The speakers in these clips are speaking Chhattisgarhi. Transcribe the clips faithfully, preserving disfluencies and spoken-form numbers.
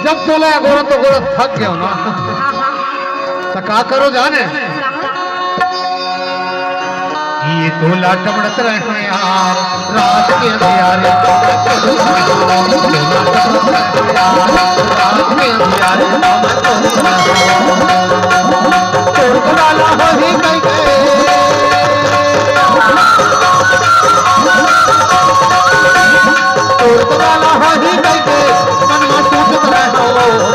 जब तोला अगोरत अगोरत थक गेंव ना, त का करों जाने? ये तोला टमड़त रहे यार, रात के अंधियारे। रात के अंधियारे। तोर तोला ला होही कहिके, तोर तोला ला होही कहिके, मनवा सोचत रहे हो,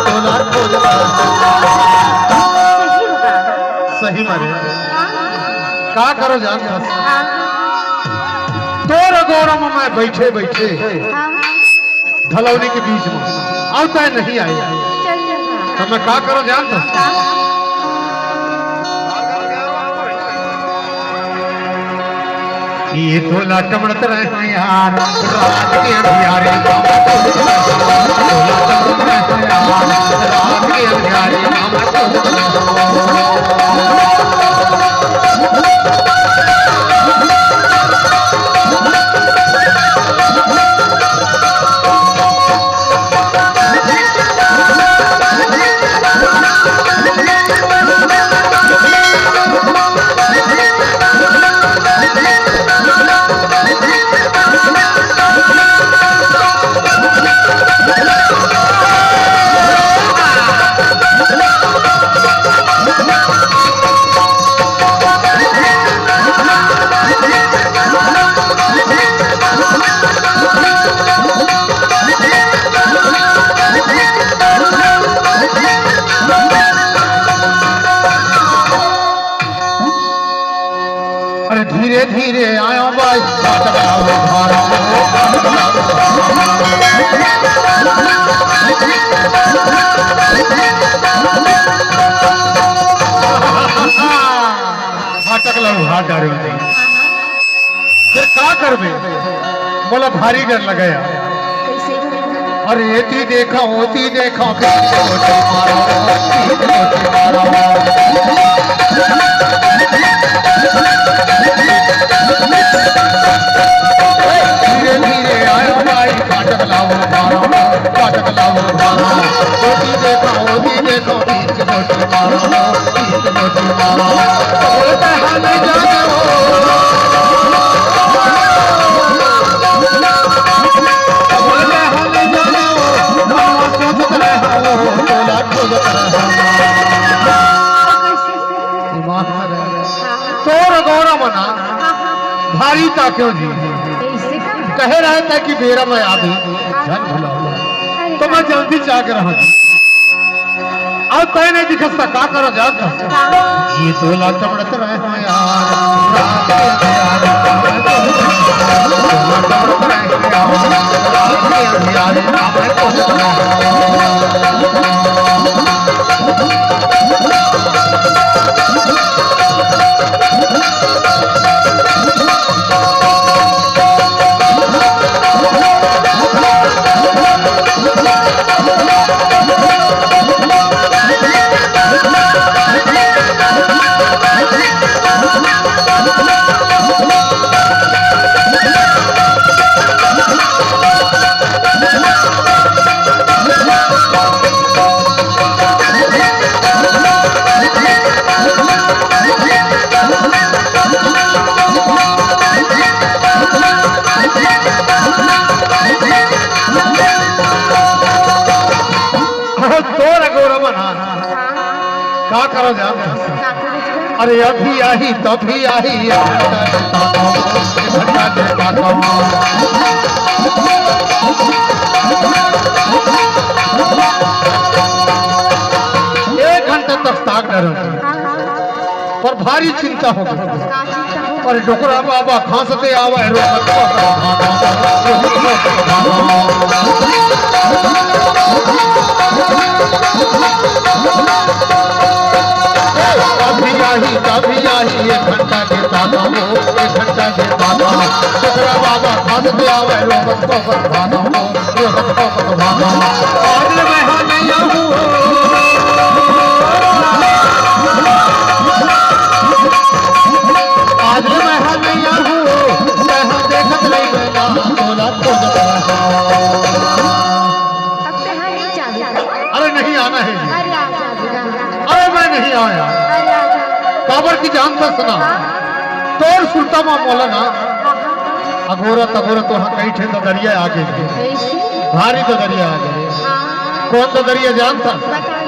तोला खोजत रहे। सही बात हे। का करों जान? तोर अगोरा म मैं बइठे बइठे हाँ। धलौनी के बीच म, अउ तैं नहीं आए। चल, चल, हाँ। त मैं का करों जान? हाँ। ये तोला टमड़त रहे यार, रात के अंधियारे। तोला टमड़त रहे यार, रात के अंधियारे। अरे धीरे धीरे आयो बाई, फाटक लावो भारा। फाटक लावो, हाथ डारे हो जाए। फेर का करबे? मोला भारी डर लगे यार। कइसे? अरे एती देखा, ओती देखा, धीरे धीरे आयो बाई, फाटक लावो भारा, फाटक लावो भारा। ओती देखा, ओती देखा, बीच मोटी मारो, बीच मोटी मारो। बोलते हाल जाने हो। बोलते हाल जाने हो। मनवा सोचत रहे हो, तोला खोजत रहे हो। ईमान से रहे। तोर अगोरा म ना भारी ताकेंव जी। कहे रहे तैं कि बेरा म आबे, झन भुलावव। त मैं जल्दी जाके रहा जी। अउ तैं नहीं दिखस त का करों जात? ये तोला टमड़त रहे हो यार, रात के अंधियारे। तोला टमड़त रहे हो यार, रात के अंधियारे। तोर अगोरा म ना का करों जान? अरे अभी आही, तभी आही, एक घंटा के ताकव, एक घंटा के ताकव। एक घंटा तक ताक डरेंव, पर भारी चिंता होगे। अरे डोकरा बाबा खांसते आवय, रोकत पकड़ भागो। अभी आही, अभी आही, एक घंटा के ताकव, एक घंटा के ताकव। डोकरा बाबा खांसते आवय, रोकत पकड़ भागो। आज ले मैं हा नइ आहूं। आज ले मैं हा नइ आहूं। मैं हा देखत रहिबे ना, तोला खोजत रहूं। अब ते हा नइ जाबे। नहीं आना है जी। अरे आ जा बेटा। अरे मैं नहीं आया। अरे आ जा। काबर की जानथस ना, हाँ। तोर सुरता मा मोला ना हाँ, हाँ। अघोरा तघोरा तो हाँ कई ठे ददरिया आ गए। कैसे? भारी ददरिया आ गए। हाँ। कौन ददरिया जानथस? बता।